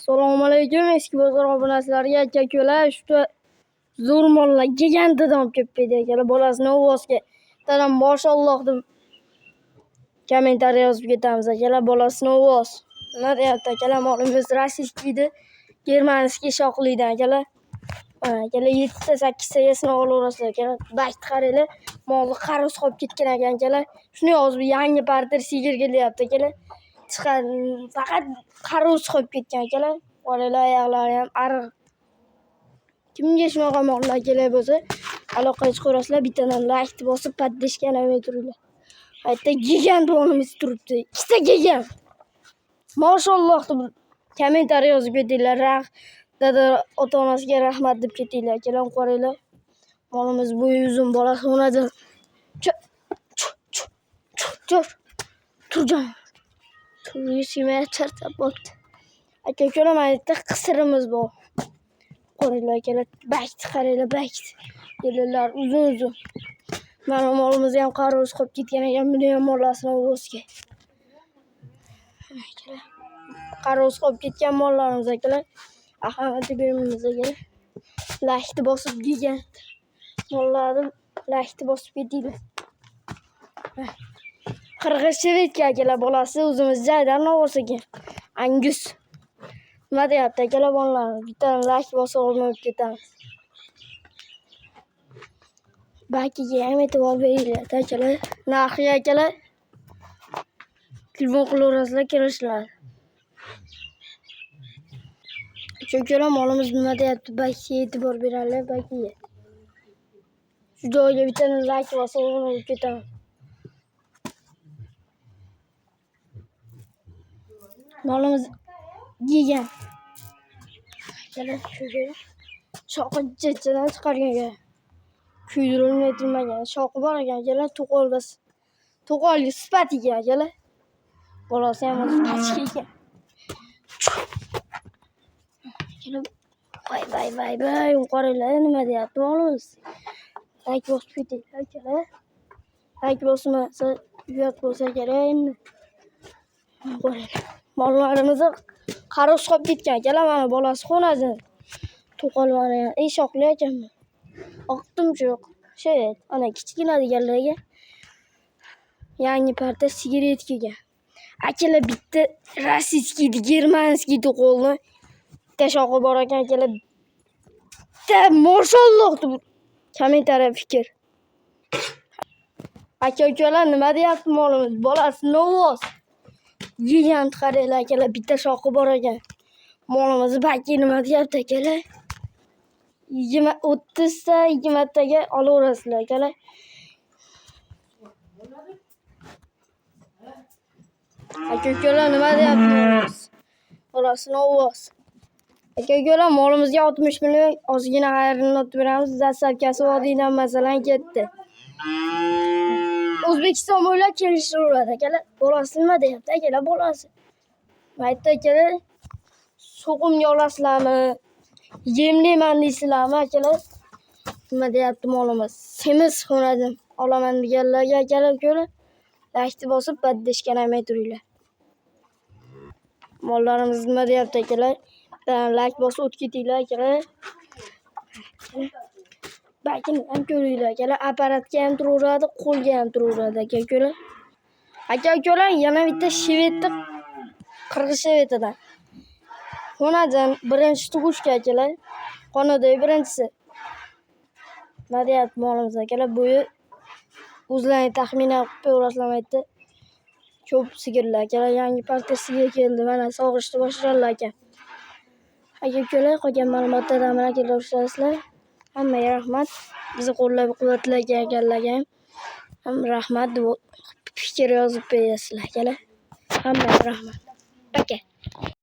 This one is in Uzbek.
Assalomu alaykum eski bozor obunachilariga, aka-ukalar. Shu zo'r mollar gigantidan olib kelib berdi akalar. Bolasini ovozga dadam mashalloh deb kommentariy yozib ketamiz akalar. Bolasini ovoz. Nima deyapti akalar? Molimiz rossiyskiydi, germanskiy shoxlidan akalar. Mana akalar, 7 ta 8 taga sinab olaverasizlar akalar. Bakni qaranglar, molni qarosi qolib ketgan ekan akalar. Shuni yozib yangi parter sigir kelyapti akalar. Chiqar faqat qarovsiz qolib ketgan akalar. Qaranglar, oyoqlari ham ariq. Kimga shunaqa mollar kerak bo'lsa, aloqaga chiqaverasizlar. Bittadan like bosib, поддержка ni turinglar. Qayerda gigant molimiz turibdi. Ikkita gigant. Mashalloh deb kommentariy yozib ketinglar. Dada ota-onasiga rahmat deb ketinglar akalar. Qaranglar. Molimiz bo'yi uzun, bolasi o'nadan. Tur. Turjon. Turgisi kelmay charchab qolibdi. Aka ukalar, mana yerda qisirimiz bor. Qaranglar akalar, bakni qaranglar, bakni. Yellar uzun uzun. Mana molimiz ham qarovsiz qolib ketgan ekan, buni ham bolasini ovozga. Akalar, qarovsiz qolib ketgan mollarimiz akalar. Ahamiyat bermaymiz akalar. Laykni bosib gigant mollarni laykni bosib ketinglar. Qirg'iz shevetga akalar bolasi o'zimiz jaydan ovoz ekan. Angus. Nima deyapti akalar mollarimiz? Bittadan layk bosib obuna bo'lib ketamiz. Bakiga ham e'tibor beringlar akalar. Narxiga akalar telefon qilaverasizlar, kelishiladi. Aka ukalar, molimiz nima deyapti? Bakiga e'tibor beraylik, bakiga. Shu joyga bittadan layk bosib obuna bo'lib ketamiz. Molimiz gigant. Akalar, shu joyga shoxi jajjadan chiqargan ekan. Kuydirilmay turmagan. Shoxi bor ekan akalar, to'qol bas. To'qolga sifat ekan akalar. Bolasi ham o'zi pachka ekan. Akalar, voy voy voy voy, qaranglar nima deyapti molimiz. Layk bosib ketinglar akalar. Layk bosmasa uyat bo'lsa kerak endi. Qaranglar. Mollarimizni qarovsiz qolib ketgan akalar, mana bolasi xonasi. To'qol mana, ey shoxli ekan bu. Oq tumshuq, shevet, ana kichkina deganlarga yangi partiya sigaret kelgan. Akalar, bitta rossiyskiy, germanskiy to'qolni bitta shoxi bor ekan akalar. Bitta mashalloh deb kommentariy fikr. Aka ukalar, nima deyapti molimiz? Bolasi ovoz. Gigant qaranglar akalar, bitta shoxi bor ekan. Molimiz baki nima deyapti akalar? 20 30 ta 20 taga olaverasizlar akalar. Aka ukalar, nima deyapti molimiz? Bolasini ovoz. Aka ukalar, molimizga 60 million ozgina xayrini o'tib beramiz. Dastlabkasi vodiydan masalan ketdi. O'zbekiston bo'ylab kelishaveradi akalar. Bolasi nima deyapti akalar, bolasi? Mayda akalar, so'qimga olasizlarmi? Yemlayman deysizlarmi akalar? Nima deyapti molimiz? Semiz xonadim olaman deganlarga akalar ko'ra laykni bosib поддержка ni turinglar. Mollarimiz nima deyapti akalar? Layk bosib o'tib ketinglar akalar. Bakini ham ko'ringlar akalar. Apparatga ham turaveradi, qo'lga ham turaveradi aka ukalar. Aka ukalar, yana bitta shevetni qirg'iz shevetidan. Xonajon birinchi tug'ishga akalar. Xonadagi birinchisi. Nima deyapti molimiz akalar? Bo'yi o'zlaring taxminan qilib qo'yaverasizlar mayda. Ko'p sigirlar akalar, yangi partiya sigir keldi. Mana sog'ishni boshladilar ekan. Aka ukalar, qolgan ma'lumotlardan bilan keltirasizlar. Hammaga rahmat. Bizni qo'llab-quvvatlaganlarga ham rahmat deb fikr yozib qo'yasizlar akalar. Hammaga rahmat. Aka.